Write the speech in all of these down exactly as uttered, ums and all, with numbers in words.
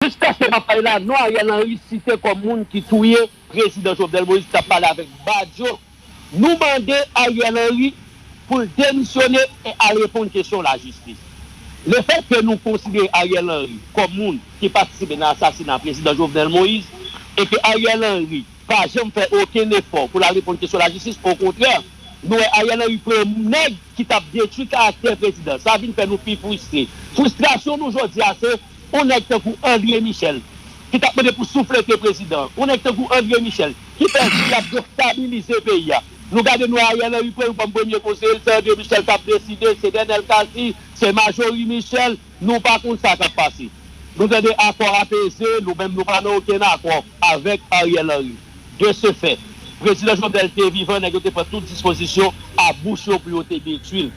Jiskaske m ap pale la, non Ariel Henry site kòm moun ki touye prezidan Jovenel Moïse ki t ap pale avèk Badio. Nou mande Ariel Henry pou l demisyone e al reponn kesyon lajistis. Lefètke nou konsidere Ariel Henry kòm moun ki patisipe nan asasina prezidan Jovenel Moïse e ke Ariel Henry pa janm fè okenn efò pou l al reponn kesyon lajistis. Okontrè, nou wè Ariel Henry pran nèg ki t ap detwi karaktè prezidan. Sa vin fè nou pi fristre. Fristrasyon nou jodi a se yon nèg tankou André Michel ki t ap mande pou souflete prezidan. Yon nèg tankou André Michel ki fè di l ap destabilize peyi a. Nou gade nou Ariel Henry pran l kòm premye konseye, se André Michel k ap deside, se Dènèl Cassy, se Marjorie Michel, nou pa konn sa k ap pase. Nou tande akò apeze, nou menm nou pa nan okenn akò avèk Ariel Henry. De ce fait, prezidan Jovenel te vivan, nèg yo te pran tout dispozisyon a bouch yo pou yo te detwi l.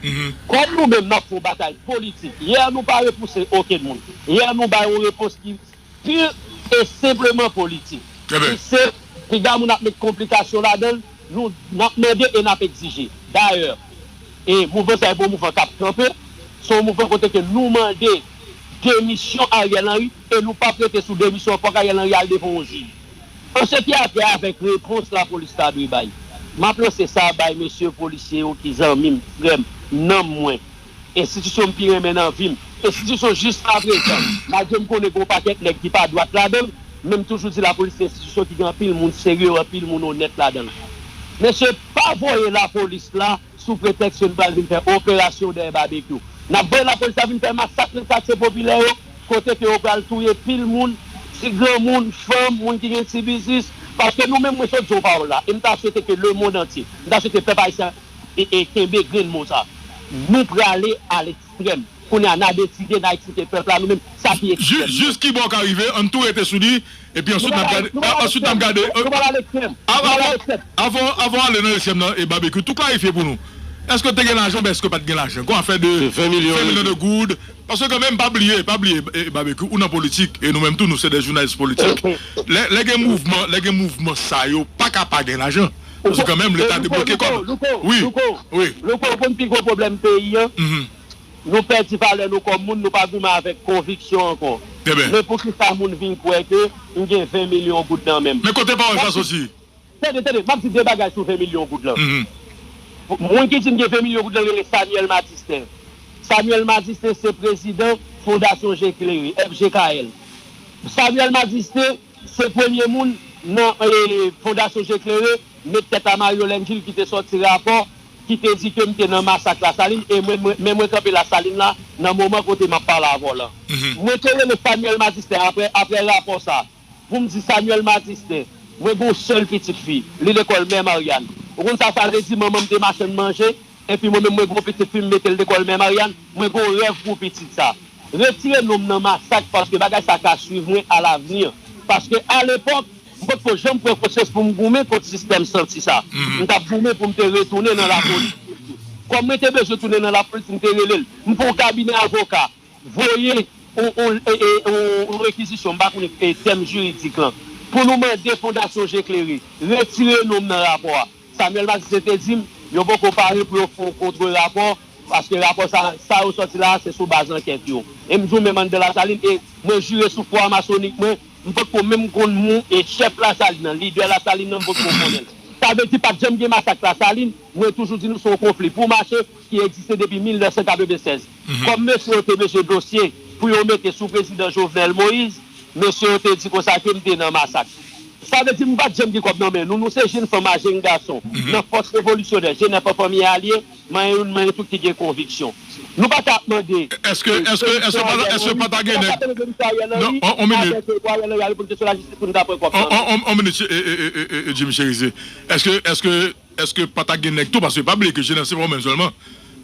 Kòm nou menm n ap fè yon batay politik, yè nou pa repouse okenn moun. Yè nou bay yon repons ki pur e senpleman politik. Ki se, piga moun ap met konplikasyon ladan l, nou n ap mande e n ap egzije. Dayè, e mouvman sa e pa yon mouvman k ap kanpe, se yon mouvman kote ke nou mande demisyon Ariel Henry e nou p ap rete sou demisyon an, fòk Ariel Henry al devan yon jij. An se ki atè avèk repons lapolis ta dwe bay, m ap lanse sa bay mesye polisye yo ki zanmi m, frè m, nanm mwen, enstitisyon m pi renmen nan vi m, enstitisyon jiskaprezan, malgre m konnen gen yon pakèt nèg ki pa dwat ladan l, men m toujou di lapolis se enstitisyon ki gen anpil moun serye, anpil moun onèt ladan l. Mesye, pa voye lapolis la sou pretèks ke n pral vin fè operasyon dèyè Babekyou. N ap voye lapolis la vin fè masak nan katye popilè yo, kote ke yo pral touye pil moun, ti granmoun, fanm, moun ki gen ti biznis. Paske nou menm, mwen sot di yon pawòl la, e m ta swete ke lemonn antye, m ta swete pèp ayisyen e, e kenbe grenn mo sa. Nou prale a lekstrèm. Kounye a, n a deside, n a eksplike pèp la, nou menm, sa ki ekstrèm. Jis ki bò w ka rive, ann tou rete sou li, epi answit n ap gade. Answit n ap gade. Avan, avan, avan ale nan lekstrèm nan, e Babekyou, tou klarifye pou nou. Èske te gen lajan, oubyen èske pa t gen lajan? Gon afè de ven milyon de goud. Paske kanmenm, pa bliye, pa bliye, e, Babekyou, ou nan politik, e nou menm tou, nou se de jounalis politik. Lè, lè gen mouvman, lè gen mouvman sa yo, pa ka pa gen lajan. Paske kanmenm, Leta te bloke kòb. Wi, wi. Louko, ou konn pi gwo pwoblèm peyi a? Nou pèdi valè nou kòm moun, nou pa goumen avèk konviksyon ankò. Men poukisa moun vin kwè ke m gen ven milyon goud nan men m? Men kote pawòl sa soti? Tande, tande, m ap di de bagay sou ven milyon goud lan. Moun ki di m gen ven milyon goud lan rele Samuel Madistin. Samuel Madistin se prezidan Fondasyon Je Klere, F J K L. Samuel Madistin se premye moun nan, e, Fondasyon Je Klere, met tèt a Mario Langil ki te sòti rapò, ki te di ke m te nan masak Lasalin, e mwen, mwen, men mwen kanpe Lasalin la, nan moman kote m ap pale avè w lan. Mwen te rele Samuel Madistin apre, apre rapò sa, pou m di Samuel Madistin, mwen gen yon sèl pitit fi, li lekòl Mè Maryàn. Ou konn sa sa vle di, manman m te machann manje, epi mwen menm mwen gen yon pitit fi, m mete l lekòl Mè Maryàn, mwen gen yon rèv pou pitit sa. Retire non m nan masak, paske bagay sa ka swiv mwen alavni. Paske alepòk, m potko janm pran konsyans pou m goumen kont sistèm santi sa. M t ap goumen pou m te retounen nan lapolis. Kòm mwen te bezwen tounen nan lapolis, m te rele l. M fè yon kabinè avoka, voye yon, yon, e, e, yon, yon rekizisyon, m pa konnen, e, tèm jiridik lan, pou nou mande Fondasyon Je Klere retire non m nan rapò a. Samuel Madistin te di m, yo poko pare pou yo fè yon kontre rapò, paske rapò sa, sa yo sòti la a, se sou baz ankèt yo. E m di w menm anndan Lasalin, e mwen jire sou fwa masonik mwen, m potko menm konn moun, e chèf Lasalin nan, lidè Lasalin nan, m potko konnen l. Sa vle di pa t janm gen masak Lasalin, mwen toujou di nou se yon konfli pou mache ki egziste depi mil nèf san katreven sèz. Kòm mesye yo te bezwen dosye pou yo mete sou prezidan Jovenel Moïse, mesye yo te di konsa ke m te nan masak. Sa vle di m pa t janm gen kòb nan men nou. Nou se jenn fanm a jenn gason nan fòs revolisyonè, jenèf an fanmi alye, manyen youn, manyen tout ki gen konviksyon. Nou pa ka ap mande. Èske, èske, èske pa, èske pa ta gen nèg? Non, on, on minit. Avèk, e, Ariel Henry, al reponn kesyon lajistis pou nou ta pran kòb nan men. On, on, on minit, e, e, Jimmy Cherizier. Èske, èske Èske pa ta gen nèg tou? Paske pa bliye ke jenèf se pa ou menm sèlman.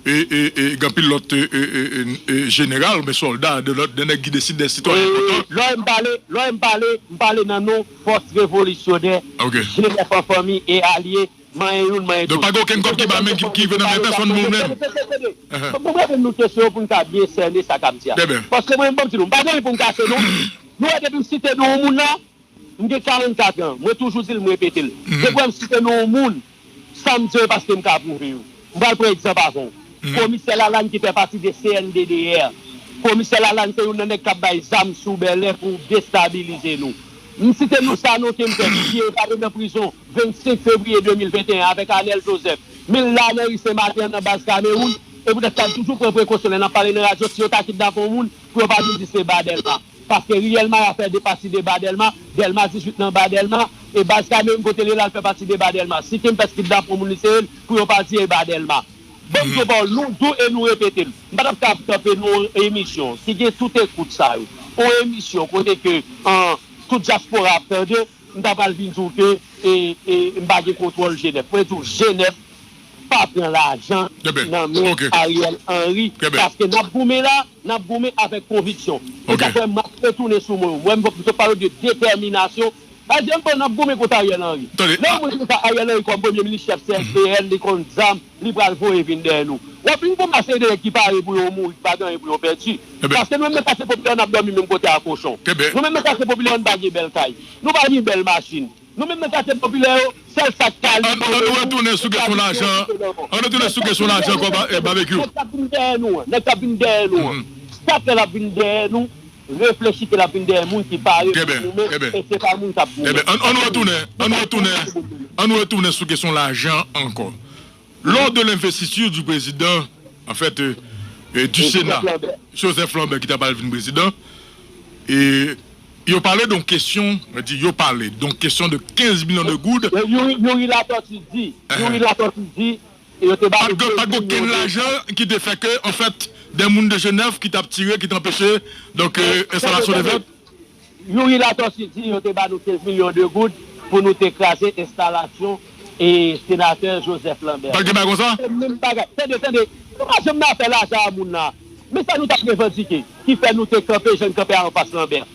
E, e, e, gen anpil lòt, e, e, e, e, e, jeneral oubyen sòlda, de lòt, de nèg ki deside, de sitwayen enpòtan. Lè m pale, lè m pale, m pale nan non fòs revolisyonè, jenèf an fanmi e alye, manyen youn, manyen tout. Donk, pa gen okenn kòb ki ba men, ki, ki rive nan men pèsonn moun menm. Tande, tande, tande. Fòk mwen reponn nou kesyon yo pou n ka byen sène sa k ap di a. Paske mwen, ban m di nou, m pa gen anyen pou m kache non. Nou wè depi m site non yon moun la, m gen karannkat an, mwen toujou di l, m repete l. Depi w wè m site non yon moun, sa m di yo e paske m ka pwouve yo. M pral pran egzanp avè w. Komisè Lalanne ki fè pati de C N D D R, Komisè Lalanne se youn nan nèg k ap bay zam sou Bèlè pou destabilize nou. M site nou Sanon Kempès, ki evade nan prizon vennsenk fevriye de mil venteyen avèk Anèl Joseph. Men l la nan ri Sen Maten an nan baz Kamewoun, e poutèt sa l toujou pran prekosyon lè n ap pale nan radyo, si yo ta kidnape yon moun, pou yo pa vin di se ba Dèlma. Paske riyèlman, y ap fè de pati de ba Dèlma, Dèlma dizuit nan ba Dèlma, e baz Kamewoun kote l ye la, l fè pati de ba Dèlma. Si Kempès kidnape yon moun, li se l, pou yo pa di e ba Dèlma. Ban m di w pawòl, nou di w e nou repete l. M pa t ap ka ap kanpe nan yon emisyon ki gen tout ekout sa yo. Yon emisyon kote ke an, tout dyaspora ap tande, m ta pral vin di w ke e, e, m pa gen kontwòl Jenèf. Mwen di w, Jenèf pa pran lajan nan men Ariel Henry. Paske n ap goumen la, n ap goumen avèk konviksyon. E sa fè m ap retounen sou mo yo. Mwen, m sot pale w de detèminasyon. Sa vle di, ann pran, n ap goumen kont Ariel Henry. Lè yon moun konn sa, Ariel Henry kòm premye minis, chèf C S P N, li konn zam, li pral voye vin dèyè nou. W ap vin konn yon seri de nèg ki pare pou yo mouri, ki pa gen anyen pou yo pèdi. Paske nou menm nan katye popilè yo, n ap dòmi menm kote a kochon. Nou menm nan katye popilè yo, nou pa gen bèl kay. Nou pa gen bèl machin. Nou menm nan katye popilè yo, sèl sa k ka... Ann, ann nou retounen sou kesyon lajan. Ann retounen sou kesyon lajan ankò, ba- eh, Babekyou. Nèg k ap vin dèyè nou an, nèg k ap vin dèyè nou an. Sa fè l ap vin dèyè nou, reflechi ke l ap vin dèyè moun ki pare pou goumen, e se pa moun k ap goumen. Ebyen, ann, ann retounen, ann retounen, ann retounen sou kesyon lajan ankò. Lors de l'investiture du président, en fait, euh, euh, du Sénat, Joseph Lambert, ki ta pral vin prezidan, e yo pale de yon kesyon, yo di, yo pale de yon kesyon de kenz milyon de goud. Youri, Youri Latortue di, Youri Latortue di, yo te ba nou kenz milyon de goud. Pa t gen okenn lajan ki te fè ke, an fèt, de moun de Jenèf ki t ap tire, ki te anpeche, donk, euh, enstalasyon te fèt. Youri Latortue di yo te ba nou kenz milyon de goud pou nou te kraze enstalasyon e senatè Joseph Lambert. Pa t gen bagay konsa? Se menm bagay. Tande, tande. Nou pa janm nan afè lajan a moun nan. Men sa nou t ap revandike, ki fè nou te kanpe jan n kanpe a anfas Lambert.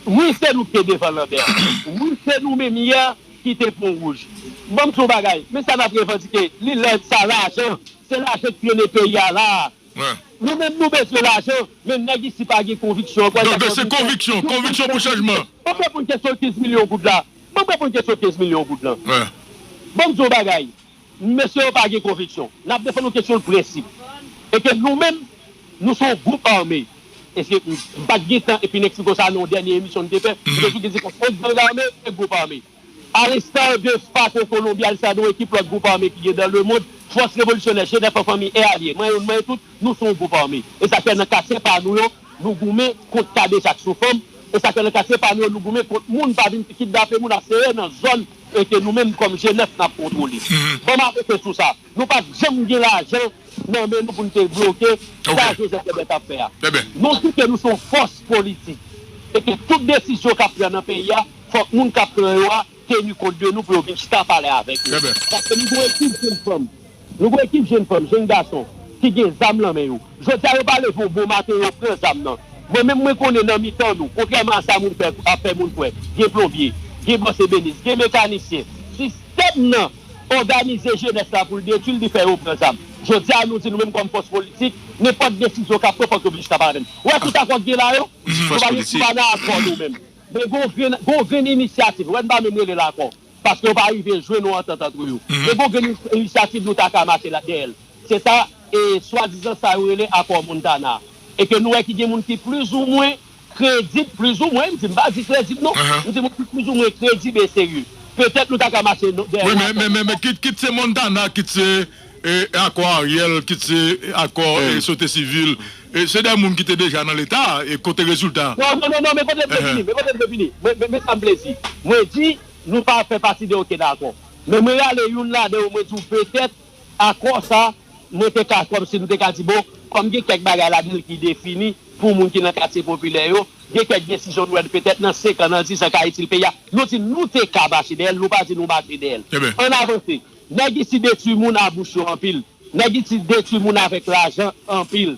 Wi, se nou ki te devan Lambert. Wi, se nou menm yè ki te Pon Wouj. Ban m di w bagay. Men sa n ap revandike. Li lè sa lajan. Se lajan ki trennen peyi a la a. Nou menm nou bezwen lajan, men nèg isi pa gen konviksyon ankò. Donk, donk se konviksyon, konviksyon pou chanjman. Ban m reponn kesyon kenz milyon goud la. Ban m reponn kesyon kenz milyon goud lan. Ban m di w bagay. Mesye yo pa gen konviksyon. N ap defann yon kesyon prensip. E ke nou menm, nou se yon gwoup ame. Èske m pa t gen tan epi n eksplike w sa nan yon dènye emisyon n te fè? M te di w ki se yon gran ame e gwoup ame. A l'instar de FARC o Kolonbi, a l'instar de yon ekip lòt gwoup ame ki gen dans le monde, Fòs Revolisyonè, Jenèf an Fanmi e alye, mwen youn, mwen tout, nou se yon gwoup ame. E sa fè nan katye pa nou yo, nou goumen kont kadejak sou fanm. E sa fè nan katye pa nou yo, nou goumen kont moun pa vin kidnape moun ap sere nan zòn e ke nou menm kòm Jenèf n ap kontwole. Ban m avanse sou sa. Nou pa t janm gen lajan nan men nou pou n te bloke sa Joseph Lambert t ap fè a. Nou di ke nou se yon fòs politik e ke tout desizyon k ap pran nan peyi a, fòk moun k ap pran yo a teni kont de nou pou yo vin chita pale avèk nou. Paske nou gen yon ekip jenn fanm, nou gen yon ekip jenn fanm, jenn gason ki gen zam nan men yo. Jodi a, yo pa leve yon bon maten, yo pran zam nan. Mwen menm, mwen konnen nan mitan nou, kontrèman a sa moun fè, ap fè moun kwè, gen plonbye, gen bòs ebenis, gen mekanisyen. Sistèm nan òganize jenès la pou l detwi l, li fè yo pran zam. Jodi a, nou di nou menm kòm fòs politik, nenpòt desizyon k ap pran, fòk yo vin chita pale avè n. Ou wè tout akò k gen la yo? Nou pa gen, nou pa nan akò nou menm. Men gon grenn, gon grenn inisyativ, ou wè n pa menm rele l akò. Paske yo pa rive jwenn yon antant antre yo. Men gon grenn inisyativ nou ta ka mache la dèyè l. Se sa, e, swadizan sa yo rele akò Montana. E ke nou wè ki gen moun ki plizoumwen kredib, plizoumwen, m di, m pa di kredib non. M di moun ki plizoumwen kredib e serye. Petèt nou ta ka mache dèyè l. Wi, men, men, men, men kit, kit se Montana, kit se, e, akò Ariel, kit se akò, e, sote sivil. E, se de moun ki te deja nan Leta, e kote rezilta? Non, non, non, non, men kote m te fini, men kote m te fini. Men, men, men sa m vle di. Mwen di, nou pa fè pati de okenn akò. Men mwen rale youn ladan yo, mwen di w petèt akò sa, mwen te ka, kòmsi nou te ka di, bon, kòm gen kèk bagay ladan l ki defini pou moun ki nan katye popilè yo, gen kèk desizyon nou wè petèt nan senk an, nan diz an ka itil peyi a. Nou di nou te ka mache dèyè l, nou pa di nou mache dèyè l. Ann avanse. Nèg isi detwi moun a bouch yo anpil. Nèg isi detwi moun avèk lajan anpil.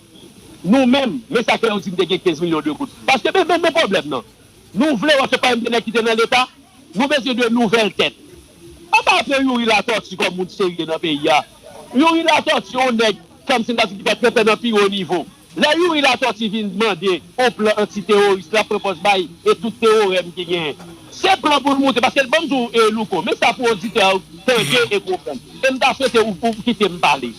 Nou menm, men sa k fè yo di m te gen kenz milyon de goud. Paske men, men, men pwoblèm nan. Nou vle wè se pa yon de nèg ki te nan Leta. Nou bezwen de nouvèl tèt. Ann pa pran Youri Latortue kòm moun serye nan peyi a. Youri Latortue se yon nèg, kòmsi m ta di, ki fè trètè nan pi wo nivo. Lè Youri Latortue vin mande yon plan anti-teworis, l ap pran pòz bay e tout teworèm ki genyen. Se plan pou l moute, paske ban m di w, e, Louko, men sa pou oditè a tande e konprann. E m ta swete ou, ou kite m pale.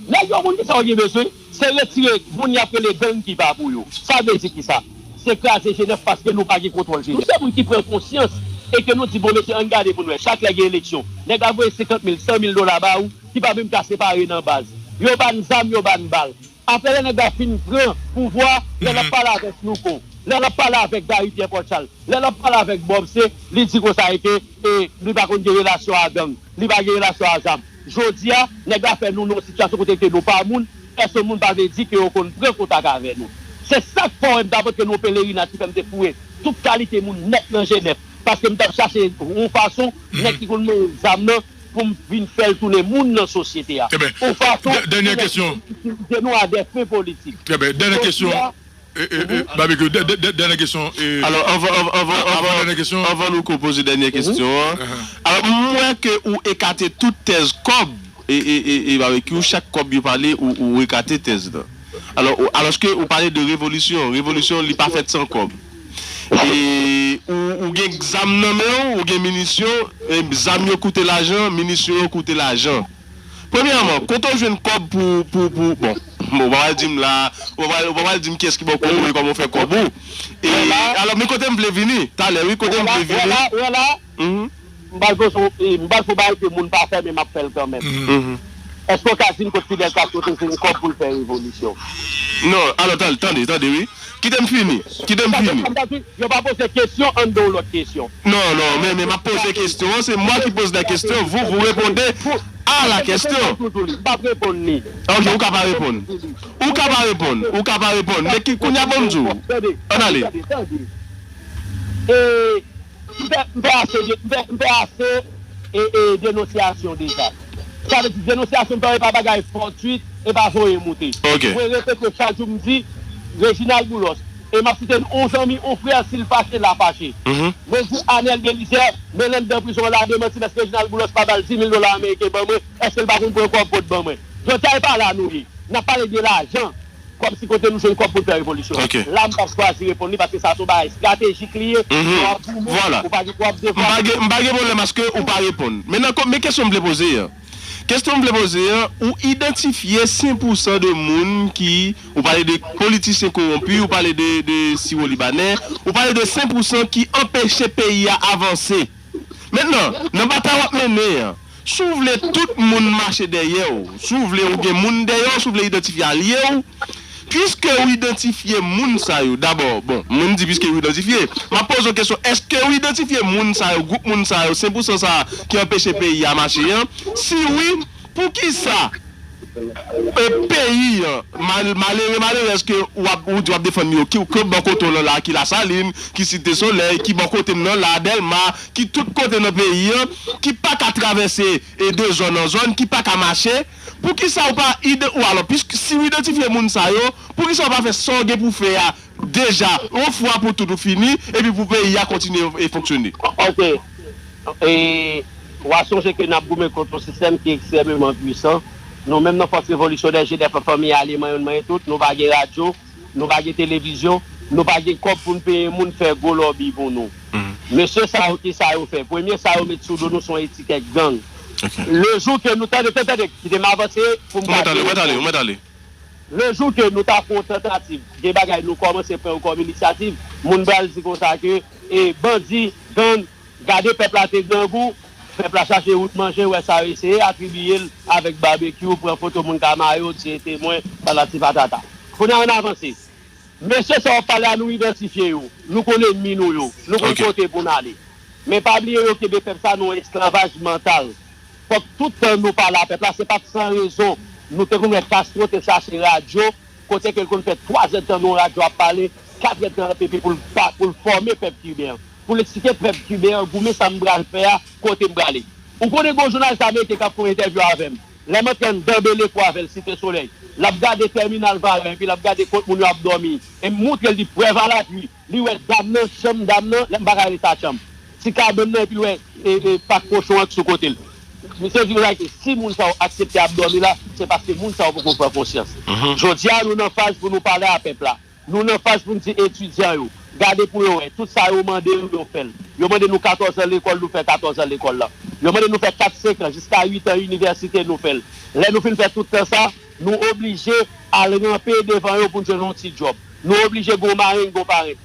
Nèg yo konn kisa yo gen bezwen, Se retire moun y ap rele gang ki pa pou yo. Sa vle di kisa? Se kraze G nèf paske nou pa gen kontwòl G nèf. Nou se moun ki pran konsyans e ke nou di, bon, mesye, ann gade pou n wè. Chak lè gen eleksyon, nèg la voye senkant mil, san mil dola ba ou, ki pa menm ka separe nan baz. Yo ba n zam, yo ba n bal. Apre lè nèg la fin pran pouvwa, lè l ap pale avèk Louko, lè l ap pale avèk Gary Pierre Paul Charles, lè l ap pale avèk Bob, se, li di konsa e ke, e, li pa konn gen relasyon a gang, li pa gen relasyon a zam. Jodi a, nèg la fè nou nan yon sitiyasyon kote ke nou pa moun, pèsonn moun pa vle di ke yo konn pran kontak avè nou. Se sa k fè w wè m t ap antre nan yon pelerinaj ki fè m te foure tout kalite moun nèt nan G nèf, paske m t ap chache yon fason nèg ki konn manyen zam nan pou m vin fè l tounen moun nan sosyete a. Yon fason pou nèg itilize nou a dè fen politik. Trè byen. Dènye kesyon. Jodi a, E, e, e, Barbecue, dè-, dè-, dè-, dènye kesyon. E, Alò, anvan, anvan, anvan, anvan, anvan, dènye kesyon. Anvan nou ko poze dènye kesyon an. Alò, m wè ke ou ekate tout tèz kòb, e, e, e, e Barbecue, chak kòb yo pale, ou, ou ekate tèz lan. Alò, ou, alòske ou pale de revolisyon. Revolisyon, li pa fèt san kòb. E ou, ou gen zam nan men w, ou gen minisyon, e zam yo koute lajan, minisyon yo koute lajan. Premyèman, kote w jwenn kòb pou, pou, pou, bon, bon, ou pa pral di m la, ou pa pral, ou pa pral di m kiyès ki ba w kòb ou e kòman w fè kòb ou. E, alò, men kote m vle vini, talè, wi, kote m vle vini. Wè la, wè la, m pral poze w, e, m pral fè yon bagay ke moun pa fè, men m ap fè l kanmenm. Èske w ka di m kot Fidel Castro te jwenn kòb pou l fè revolisyon? Non, alò, tande, tande, tande, wi. Kite m fini, kite m fini. Yo pa poze kesyon anndan yon lòt kesyon. Non, non, men, men m ap poze kesyon an, c'est moi qui pose la question, vous, vous répondez à la question. M p ap reponn li. Ok, ou ka pa reponn. Ou ka pa reponn, ou ka pa reponn. Men ki, kounye a ban m di w. Ann ale. E, m fè, m fè ase, m fè, m fè ase e, e, denonsyasyon deja. Sa vle di, denonsyasyon m fè yo, e pa bagay fòtuit, e pa voye moute. Mwen repete chak jou, m di, Reginald Boulos, e m ap site yon zanmi, yon frè, si l fache, l a fache. Mwen di Anel Belizaire, men l anndan prizon an, l a demanti m, èske Reginald Boulos pa ba l dis mil dola ameriken ban mwen, èske l pa konn pran kòb pot ban mwen? Jodi a, e pa la nou ye. N ap pale de lajan. Kòmsi kote nou jwenn kòb pou n fè revolisyon an. La, m p ap chwazi reponn li paske sa se yon bagay estratejik li ye. Ou ap goumen, ou pa gen, ou ap defann. M pa gen, m pa gen pwoblèm aske ou pa reponn. Men nan, men kesyon m vle poze an. Kesyon m vle poze an, ou idantifye senk pousan de moun ki, ou pale de politisyen kowonpi, ou pale de, de siwo libanè, ou pale de senk pousan ki anpeche peyi a avanse. Mentnan, nan batay w ap mennen an, si w vle tout moun mache dèyè w, si w vle ou gen moun dèyè w, si w vle idantifye alye w, piske ou idantifye moun sa yo, dabò, bon, mwen m di piske ou idantifye, m ap poze w kesyon, èske ou idantifye moun sa yo, gwoup moun sa yo, senk pousan sa ki anpeche peyi a mache an? Si wi, poukisa e peyi an, mal-, malere, malerèz ke w ap, ou di w ap defann yo, ki, ki bò kote w lan la, ki Lasalin, ki Site Solèy, ki bò kote m nan la, Dèlma, ki tout kote nan peyi an, ki pa ka travèse e de zòn an zòn, ki pa ka mache, poukisa w pa ide-, ou alò, piske si w idantifye moun sa yo, poukisa w pa fè sa w gen pou fè a deja, yon fwa pou tout ou fini, epi pou peyi a kontinye e fonksyone? Ok. E, w a sonje ke n ap goumen kont yon sistèm ki ekstrèmeman pwisan. Nou menm nan Fòs Revolisyonè, G nèf, Fanmi Aleman, yo, n manyen tout, nou pa gen radyo, nou pa gen televizyon, nou pa gen kòb pou n peye moun fè gwo lòbi pou nou. Mesye sa yo, ki sa yo fè? Premye sa yo met sou do nou se yon etikèt gang. Lejou ke nou, tande, tande, tande, kite m avanse pou m ka di. Ou mèt ale, ou mèt ale, ou mèt ale. Lejou ke nou ta fè yon tantativ, gen bagay nou kòmanse pran yo kòm inisyativ, moun pral di konsa ke, e, bandi, gang, gade pèp la te grangou, pèp la chache wout manje, wè sa yo eseye atribiye l avèk Babekyou, pran foto moun ka mare yo, tiye temwen, patati patata. Kounye a ann avanse. Mesye sa w ap pale a, nou idantifye yo, nou konn ènmi nou yo, nou konn kote pou n ale. Men pa bliye yo kenbe pèp sa nan yon esklavaj mantal. Fòk tout tan nou pale a pèp la, se pa t san rezon nou te konn wè Castro te chache radyo, kote ke l konn fè twazèdtan nan yon radyo ap pale, katrèdtan nan peyi pou l pa, pou l fòme pèp kiben an, pou l eksplike pèp kiben an, goumen sa m pral fè a, kote m prale. Ou konnen gen yon jounalis ameriken k ap fè yon entèvyou avè m. Lè m antre anndan Belevo avè l, Site Solèy, l ap gade tèminal Varen, epi l ap gade kot moun yo ap dòmi. E m montre l, li prèv a lapui. Li wè dam nan, chanm dam nan, lè m pa ka rele sa chanm. Ti kabann nan, epi l wè, e, e, pak kochon an k sou kote l. Misye di konsa ke si moun sa yo aksepte ap dòmi la, se paske moun sa yo poko pran konsyans. Jodi a, nou nan faz pou nou pale a pèp la. Nou nan faz pou n di etidyan yo, gade pou yo wè, tout sa yo mande nou, yo fè l. Yo mande nou katòz an lekòl, nou fè katòz an lekòl la. Yo mande nou fè kat, senk an, jiska uit an inivèsite, nou fè l. Lè nou fin fè tout tan sa, nou oblije al ranpe devan yo pou n jwenn yon ti djòb. Nou oblije gon mareng, gon parent.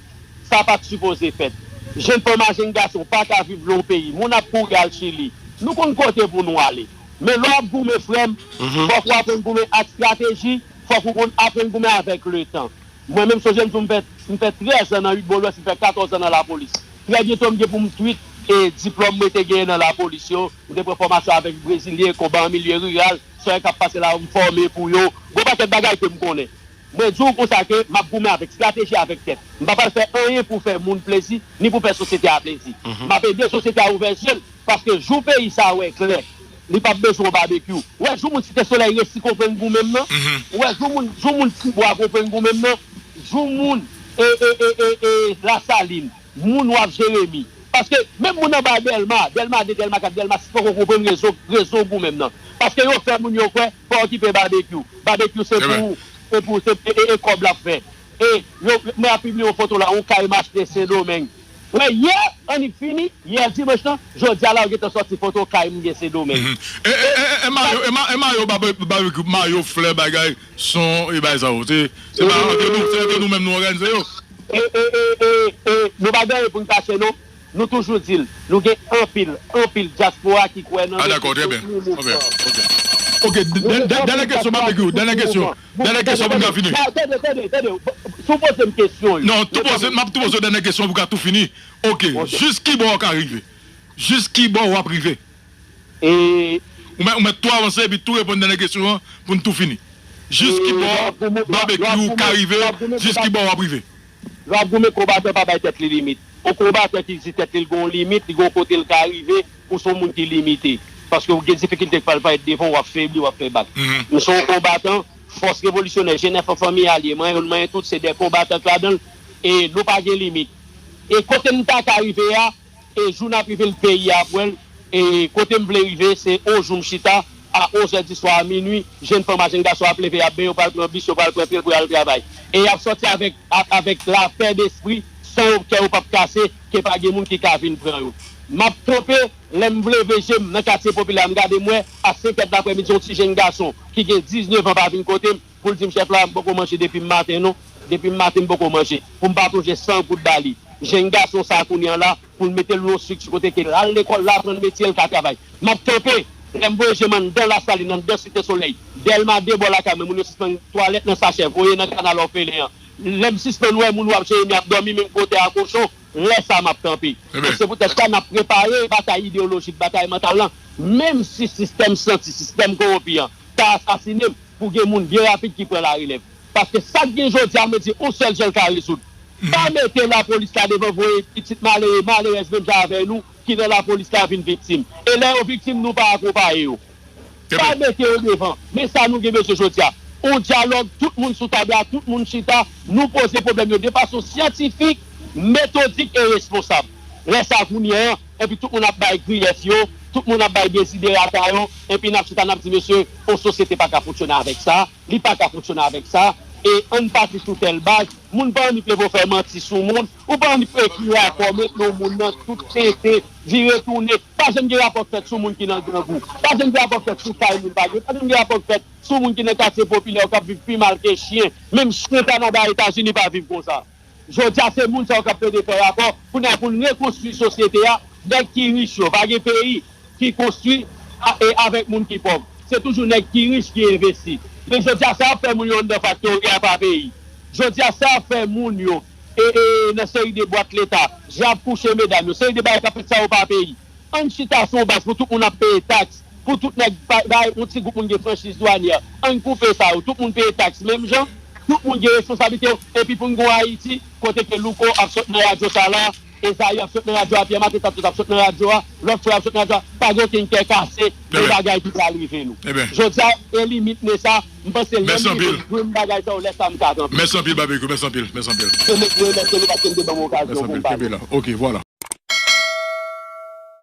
Sa pa t sipoze fèt. Jenn fanm ak jenn gason pa ka viv nan yon peyi. Moun ap kouri al Chili. Nou konn kote pou nou ale. Men lè w ap goumen, frè m, fòk w aprann goumen ak estrateji, fòk ou konn aprann goumen avèk letan. Mwen menm, sonje m di w m fè, m fè trèz an nan uit bò lwès, m fè katòz an nan lapolis. Trè byento m gen pou m twit e diplòm mwen te genyen nan lapolis yo. M te pran fòmasyon avèk Brezilyen, konba an milye riral, sa yo k ap pase la, m fòme pou yo. Gon pakèt bagay ke m konnen. Mwen di w konsa ke m ap goumen avèk estrateji, avèk tèt. M pa pral fè anyen pou fè moun plezi, ni pou fè sosyete a plezi. M ap ede sosyete a ouvè zye l, paske jou peyi sa a wè klè, li p ap bezwen yon babekyou. Ou wè jou moun Site Solèy resi konprann goumen m nan? Ou wè jou moun, jou moun Tibwa konprann goumen m nan? Jou moun, e, e, e, e, e, Lasalin, moun w ap Jeremi. Paske menm moun anba Dèlma, Dèlma de, Dèlma kat, Dèlma sis poko konprann rezon, rezon goumen m nan. Paske yo fè moun yo kwè pa okipe babekyou. Babekyou se pou, se pou, se, e, e, e kòb l ap fè. E, yo, mwen ap pibliye yon foto la, yon kay m achte Sendomeng. Wè, yè, annik fini, yè dimanch lan, jodi a la, yo gentan sòti foto kay m gen Sendomeng. Mhm. E, e, e, e, e mayo, e ma-, e mayo, babe-, babekyou, mayo, flè, bagay, son, e bagay sa yo. Se, se pa antre nou, se antre nou menm nou òganize yo. E, e, e, e, e, nou pa gen anyen pou n kache, non. Nou toujou di l, nou gen anpil, anpil dyaspora ki kwè nan nou. Ah, dakò, trè byen. Trè byen. Ok. Ok, dè-, dè-, dènyè kesyon, babekyou, dènyè kesyon. Dènyè kesyon pou n ka fini. Tande, tande, tande. Si w poze m kesyon, wi. Non, tou poze, m ap tou poze w dènyè kesyon pou w ka tou fini. Ok, jis ki bò w ka rive? Jis ki bò w ap rive? E ou mèt, ou mèt tou avanse epi tou reponn dènyè kesyon an pou n tou fini. Jis ki bò babekyou ka rive, jis ki bò w ap rive? Lè w ap goumen, konbatan pa bay tèt li limit. Yon konbatan ki di tèt li l gen yon limit, li gen yon kote l ka rive, ou se yon moun ki limite. Paske w gen difikilte k pral parèt devan w, w ap febli, w ap fè bak. M se yon konbatan, fòs revolisyonè, G nèf an fanmi alye, mwen menm, mwen tout, se de konbatan k ladan l, e nou pa gen limit. E kote n ta ka rive a, e jou n ap rive l, peyi a ap wè l, e kote m vle rive, se yon jou m chita, a onz è di swa, a minui, jenn fanm ak jenn gason ap leve, y ap benyen, yo pral pran bis, yo pral pran tren pou y al travay. E y ap sòti avèk, a-, avèk lapè despri, san yo, kè yo p ap kase, ke pa gen moun ki ka vin pran yo. M ap kanpe, lè m leve je m nan katye popilè a, m gade m wè, a senk è d aprèmidi, yon ti jenn gason ki gen diznèf an pa vin kote m, pou l di m, "Chèf la, m poko manje depi m maten non. Depi m maten, m poko manje." Pou m pa tonje san goud ba li. Jenn gason sa a kounye a la, pou l mete l nan yon estrikti kote ke l al lekòl, l aprann metye, l ka travay. M ap kanpe, lè m voye je m anndan Lasalin, anndan Site Solèy, Dèlma de bò lakay mwen, moun yo sispann twalèt nan sachè, voye nan kanal òfelen an. Lè m sispann wè moun w ap Jeremi ap dòmi menm kote a kochon, lè sa a m ap kanpe. Donk, se poutèt sa n ap prepare batay ideyolojik, batay mantal lan, menm si sistèm santi, sistèm kowonpi an, ta asasine m, pou gen moun byen rapid ki pran larelèv. Paske sa k gen jodi a, mwen di, yon sèl jan l ka rezoud. Pa mete lapolis la devan, voye pitit malere, malerèz menm jan avè nou ki nan lapolis la vin viktim. E lè yo viktim, nou pa akonpaye yo. Pa mete yo devan. Men sa nou gen bezwen jodi a. Yon dyalòg, tout moun sou tab la, tout moun chita, nou poze pwoblèm yo de fason syantifik, metodik e responsab. Lè sa kounye a, epi tout moun ap bay griyèf yo, tout moun ap bay deziderata yo, epi n ap chita, n ap di, "Mesye, yon sosyete pa ka fonksyone avèk sa, li pa ka fonksyone avèk sa, e ann pati sou tèl baz." Moun pa annik leve w fè manti sou moun, ou pa annik ekri rapò, met non moun nan tout tenten, vire tounen. Pa janm gen rapò k fèt sou moun ki nan grangou, pa janm gen rapò k fèt sou kay moun pa gen, pa janm gen rapò k fèt sou moun ki nan katye popilè yo k ap viv pi mal ke chyen. Menm chyen Kanada, Etazini pa viv konsa. Jodi a, se moun sa yo k ap plede fè rapò, kounye a pou n rekonstwi sosyete a, nèg ki rich yo, pa gen peyi ki konstwi a, e avèk moun ki pòv. Se toujou nèg ki rich ki envesti. Men jodi a, sa y ap fè moun yo anndan faktori a pa peyi. Jodi a, sa y ap fè moun yo, e, e, nan seri de bwat leta, jan y ap kouche medam yo, seri de bagay k ap fèt sa yo pa peyi. Ann chita sou yon baz pou tout moun ap peye taks, pou tout nèg pa, pa, yon ti gwoup moun gen franchiz dwanyè. Ann koupe sa yo, tout moun peye taks menm jan, tout moun gen responsablite yo, epi pou n gen yon Ayiti kote ke Louko ap sot nan radyo sa la, Ezayi ap sot nan radyo a, Pyè Maten Tatout ap sot nan radyo a, lòt frè ap sot nan radyo a, pa gen okenn kè kase de bagay ki pral rive nou. Jodi a, elimine sa, m panse lè m rive m jwenn bagay sa yo, lè sa a m ka kanpe. Mèsi anpil, Babekyou, mèsi anpil, mèsi anpil. Se mèt mwen remèsye nou paske n te ban m okazyon pou m pale. Ok, vwala.